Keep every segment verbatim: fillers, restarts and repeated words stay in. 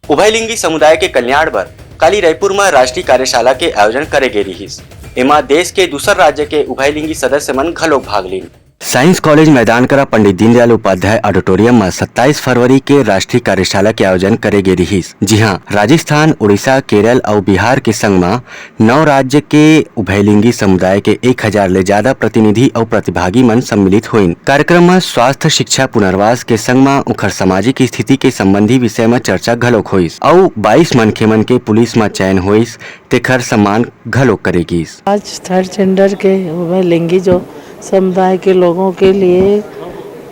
उभयलिंगी समुदाय के कल्याण बर काली रायपुर म राष्ट्रीय कार्यशाला के आयोजन करे गे रिहिस। एमा देश के दूसर राज्य के उभयलिंगी सदस्य मन घलोक भाग लीन। साइंस कॉलेज मैदान करा पंडित दीनदयाल उपाध्याय ऑडिटोरियम म सत्ताईस फरवरी के राष्ट्रीय कार्यशाला के आयोजन करे गे रिहिस, जिहां राजस्थान, उड़ीसा, केरल अउ बिहार के संग म नौ राज्य के उभयलिंगी समुदाय के एक हजार ले ज्यादा प्रतिनिधि अउ प्रतिभागी मन सम्मिलित होइन। कार्यक्रम म स्वास्थ्य, शिक्षा, पुनर्वास के संग म उखर सामाजिक स्थिति के संबंधी विषय म चर्चा घलोक होइस अउ बाईस मनखे मन के पुलिस म चयन होइस, तेखर सम्मान घलोक करे गिस। आज थर्ड जेंडर के उभयलिंगी जो समुदाय के लोगों के लिए,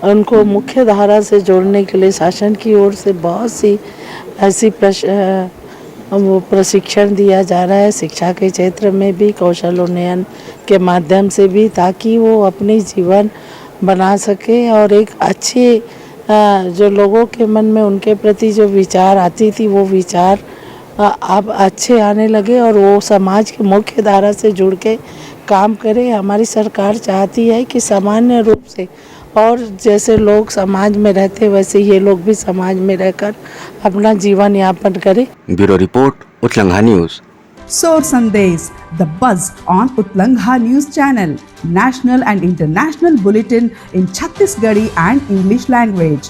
उनको मुख्य धारा से जोड़ने के लिए शासन की ओर से बहुत सी ऐसी प्रश-, अ, वो प्रशिक्षण दिया जा रहा है, शिक्षा के क्षेत्र में भी, कौशल उन्नयन के माध्यम से भी, ताकि वो अपनी जीवन बना सके और एक अच्छी, अ, जो लोगों के मन में उनके प्रति जो विचार आती थी, वो विचार, अ, अब अच्छे आने लगे और वो समाज के मुख्य धारा से जुड़ के काम करें। हमारी सरकार चाहती है कि सामान्य रूप से और जैसे लोग समाज में रहते, वैसे ये लोग भी समाज में रहकर अपना जीवन यापन करें। ब्यूरो रिपोर्ट, उतलंघा news. Sor Sandesh, the buzz on Utlangha News Channel, national and international bulletin in Chhattisgarhi and English language.